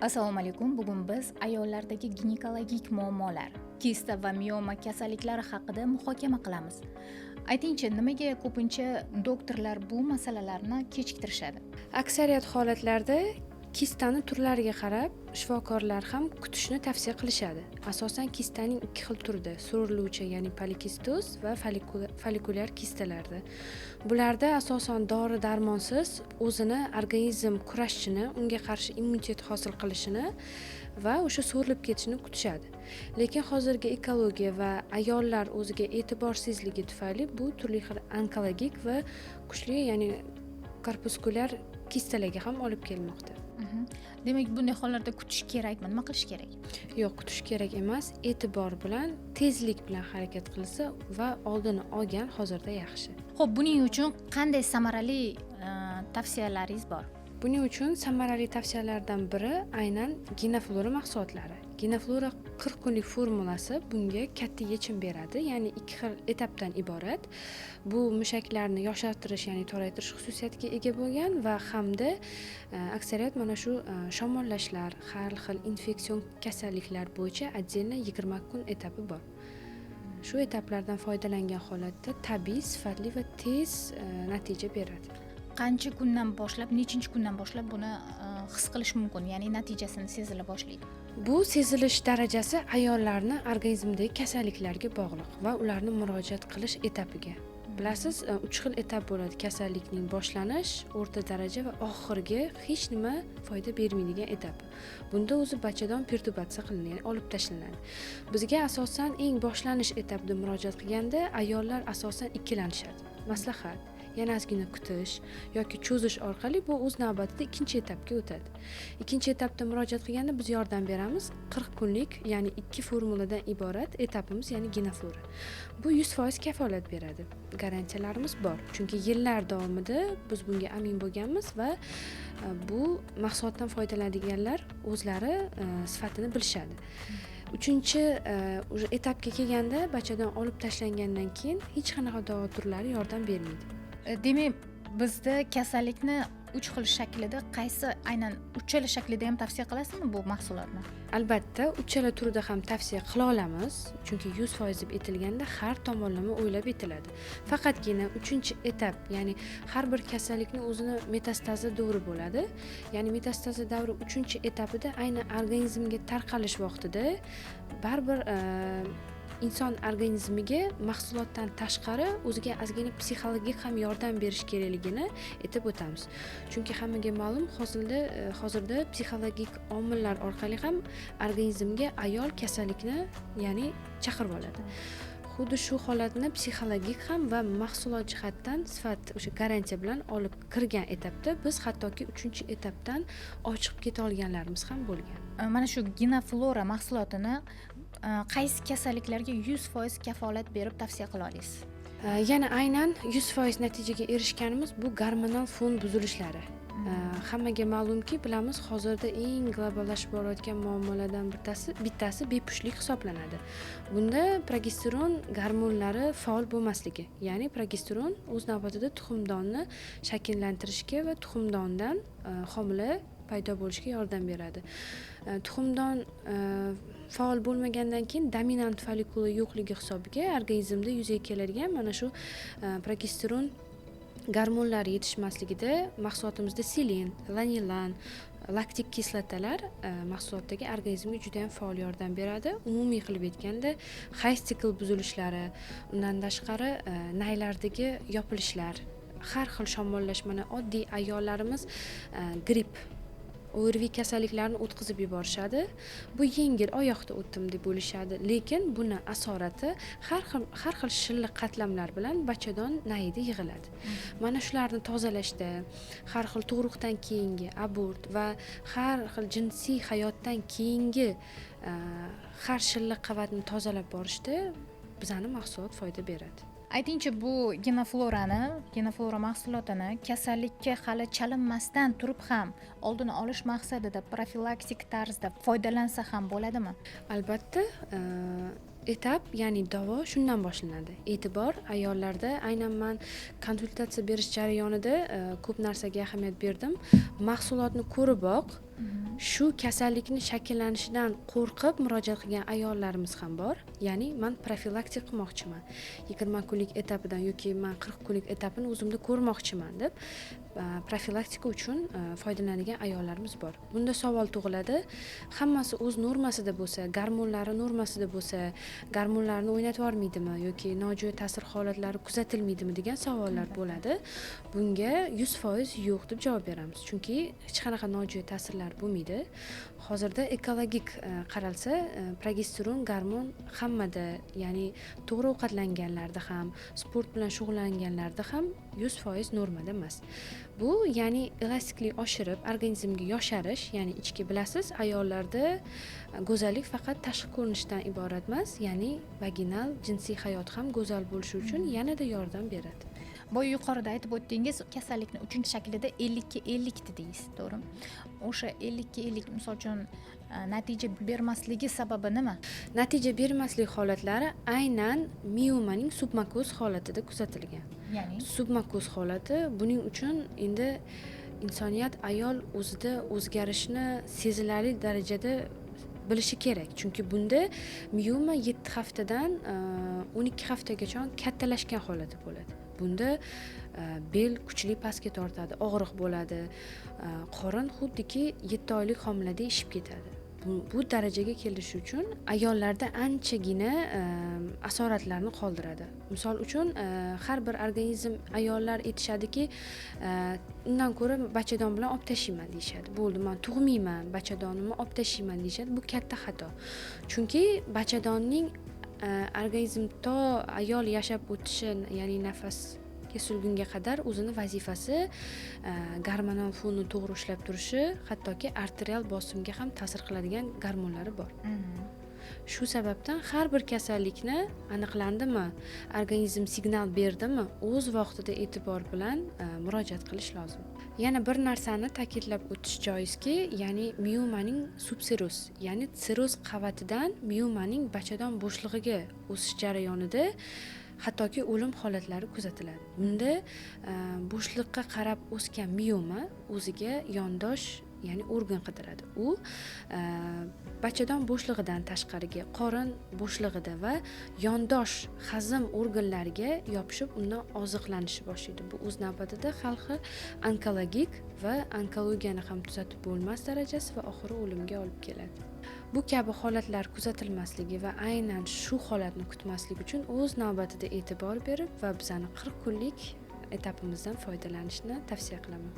Assalomu alaykum. Bugun biz ayollardagi ginekologik muammolar, kista va mioma kasalliklari haqida muhokama qilamiz. Aytingchi, nimaga ko'pincha doktorlar bu masalalarni kechiktirishadi? Aksariyat holatlarda kistani turlariga qarab shifokorlar ham kutishni tavsiya qilishadi. Asosan kistaning ikki xil turida: suriluvchi, ya'ni polikistoz, va follikulyar kistalarda. Bularda asosan dori darmonsiz o'zini organizm kurashishini, unga qarshi immunitet hosil qilishini va o'sha so'rilib ketishini kutishadi. Lekin hozirgi ekologiya va ayollar o'ziga e'tiborsizligi tufayli bu turli xil onkologik va kuchli, ya'ni korpuskulyar kistalarga ham olib kelmoqda. Demak, bunday hollarda kutish kerakmi? Nima qilish kerak? Yo'q, kutish kerak emas. E'tibor bilan, tezlik bilan harakat qilsa va oldini olgan hozirda yaxshi. Xo'p, buning uchun qanday samarali tavsiyalaringiz bor? Buning uchun samarali tavsiyalardan biri aynan Ginaflora mahsulotlari. Ginaflora 40 kunlik formulasi bunga katta yechim beradi, ya'ni ikki xil etapdan iborat. Bu mushaklarni yoshartirish, ya'ni toraytirish xususiyatiga ega bo'lgan va hamda aksariyat mana shu shamollashlar, har xil infeksion kasalliklar bo'yicha отдельно 20 kun etapi bor. Shu etaplardan foydalangan holatda tabiiy, sifatli va tez natija beradi. Qancha kundan boshlab, nechinchi kundan boshlab buni his qilish mumkin, ya'ni natijasini sezila boshlaydi? Bu sezilish darajasi ayollarni organizmidagi kasalliklarga bog'liq va ularni murojaat qilish etapiga. Bilasiz, uch xil etap bo'ladi: kasallikning boshlanish, o'rta daraja va oxirgi hech nima foyda bermaydigan etapi. Bunda o'zi bachadon perturbatsiya qilinadi, ya'ni olib tashlanadi. Bizga asosan eng boshlanish etapida murojaat qilganda ayollar asosan ikkilanishadi. Maslahat, yana ozgina kutish yoki cho'zish orqali bu o'z navbatida ikkinchi etapga o'tadi. Ikkinchi etapda murojaat qilganda biz yordam beramiz. 40 kunlik, ya'ni ikki formuladan iborat etapimiz, ya'ni Ginaflora. Bu 100% kafolat beradi. Garantiyalarimiz bor, chunki yillar davomida biz bunga amin bo'lganmiz va bu mahsulotdan foydalanadiganlar o'zlari sifatini bilishadi. Uchinchi уже etapga kelganda, bachadon olib tashlangandan keyin hech qanaqa davo turlari yordam bermaydi. Demak, bizda kasallikni uch xil shaklida, qaysi aynan uchala shaklida ham tavsiya qilasizmi bu mahsulotni? Albatta, uchala turida ham tavsiya qila olamiz, chunki 100% deb aytilganda har tomonlama o'ylab aytiladi. Faqatgina uchinchi etap, ya'ni har bir kasallikni o'zini metastazi davri bo'ladi, ya'ni metastazi davri uchinchi etapida aynan organizmga tarqalish vaqtida baribir inson organizmiga mahsulotdan tashqari o'ziga ozgina psixologik ham yordam berish kerakligini aytib o'tamiz. Chunki hammaga ma'lum, hozirda psixologik omillar orqali ham organizmga ayol kasallikni, ya'ni chaqirib oladi. Xuddi shu holatni psixologik ham va mahsulot jihatdan sifat o'sha garantiya bilan olib kirgan etapda biz hattoki uchinchi etapdan ochiqib keta olganlarimiz ham bo'lgan. Mana shu Ginaflora mahsulotini qaysi kasalliklarga 100% kafolat berib tavsiya qila olasiz? Yana aynan 100% natijaga erishganimiz bu gormonal fon buzilishlari. Hammaga ma'lumki, bilamiz, hozirda eng globallashib borayotgan muammolardan bittasi bepushtlik hisoblanadi. Bunda progesteron gormonlari faol bo'lmasligi, ya'ni progesteron o'z navbatida tuxumdonni shakllantirishga va tuxumdondan homila paydo bo'lishiga yordam beradi. Tuxumdon faol bo'lmagandan keyin dominant follikula yo'qligi hisobiga organizmda yuzaga keladigan mana shu progesteron gormonlari yetishmasligida mahsulotimizda selen, lanilan, laktik kislotalar mahsulotdagi organizmga juda yam faol yordam beradi. Umumiy qilib aytganda, hayz sikl buzilishlari, undan tashqari naylardagi yopilishlar, har xil shamollash, mana oddiy ayollarimiz gripp, ОРВИ kasalliklarini o'tkazib yuborishadi. Bu yengil, oyoqda o'tdim deb o'ylashadi, lekin buni asorati har xil shilliq qatlamlar bilan bachadon nayida yig'iladi. Mana shularni tozalashda har xil tug'ruqdan keyingi abort va har xil jinsiy hayotdan keyingi har shilliq qavatni tozalab borishda bizani mahsulot foyda beradi. Aytingchi, bu Ginaflora mahsulotini kasallikka hali chalinmasdan turib ham oldini olish maqsadida profilaktik tarzda foydalansa ham bo'ladimi? Albatta, etap, ya'ni davo shundan boshlanadi. E'tibor ayollarda, aynan man konsultatsiya berish jarayonida ko'p narsaga ahamiyat berdim. Mahsulotni ko'riboq Shu kasallikni shakllanishidan qo'rqib murojaat qilgan ayollarimiz ham bor. Ya'ni man profilaktika qilmoqchiman, 20 kunlik etapidan yoki man 40 kunlik etapini o'zimda ko'rmoqchiman deb profilaktika uchun foydalanadigan ayollarimiz bor. Bunda savol tug'iladi: hammasi o'z normasida bo'lsa, gormonlari normasida bo'lsa, gormonlarni o'ynatib yubormaydimi yoki nojo'ya ta'sir holatlari kuzatilmaydimi degan savollar bo'ladi. Bunga 100% yo'q deb javob beramiz, chunki hech qanaqa nojo'ya ta'sirlar bo'lmaydi. Hozirda ekologik qaralsa, progesteron gormon hammada, ya'ni to'g'ri ovqatlanganlarda ham, sport bilan shug'ullanganlarda ham 100% normada emas. Bu ya'ni elastiklik oshirib, organizmga yosharish, ya'ni ichki, bilasiz, ayollarda go'zallik faqat tashqi ko'rinishdan iborat emas, ya'ni vaginal jinsiy hayot ham go'zal bo'lishi uchun yanada yordam beradi. Boya yuqorida aytib o'tdingiz, kasallikni uchinchi shaklida 50ga 50 dedingiz, to'g'rimi? O'sha 50ga 50, misol uchun, natija bermasligi sababi nima? Natija bermaslik holatlari aynan miomaning submakoz holatida kuzatilgan. Ya'ni? Submakoz holati. Buning uchun endi insoniyat, ayol o'zida o'zgarishni sezilarli darajada bilishi kerak, chunki bunda mioma 7 haftadan 12 haftagacha kattalashgan holati bo'ladi. Bunda bel kuchli pastga tortadi, og'riq bo'ladi, qorin xuddiki 7 oylik homiladek shishib ketadi. Bu darajaga kelishi uchun ayollarda anchagina asoratlarni qoldiradi. Misol uchun, har bir organizm, ayollar aytishadiki, undan ko'ra bachadon bilan olib tashlayman deyishadi, bo'ldi, man tug'mayman, bachadonimni olib tashlayman deyishadi. Bu katta xato, chunki bachadonning organizm to ayol yashab o'tishi, ya'ni nafas kesilgunga qadar o'zini vazifasi, gormonal fonni to'g'ri ushlab turishi, hattoki arterial bosimga ham ta'sir qiladigan gormonlari bor. Shu sababdan har bir kasallikni aniqlandimi, organizm signal berdimi, o'z vaqtida e'tibor bilan murojaat qilish lozim. Yana bir narsani ta'kidlab o'tish joizki, ya'ni miomaning subseroz, ya'ni seroz qavatidan miomaning bachadon bo'shlig'iga o'sish jarayonida hattoki o'lim holatlari kuzatiladi. Bunda bo'shliqqa qarab o'sgan mioma o'ziga yondosh, ya'ni organ qidiradi. U bachadon bo'shlig'idan tashqariga qorin bo'shlig'ida va yondosh hazm organlariga yopishib, undan oziqlanishni boshlaydi. Bu o'z navbatida har xil onkologik va onkologiyani ham tuzatib bo'lmas darajasi va oxiri o'limga olib keladi. Bu kabi holatlar kuzatilmasligi va aynan shu holatni kutmaslik uchun o'z navbatida e'tibor berib va bizani 40 kunlik etapimizdan foydalanishni tavsiya qilaman.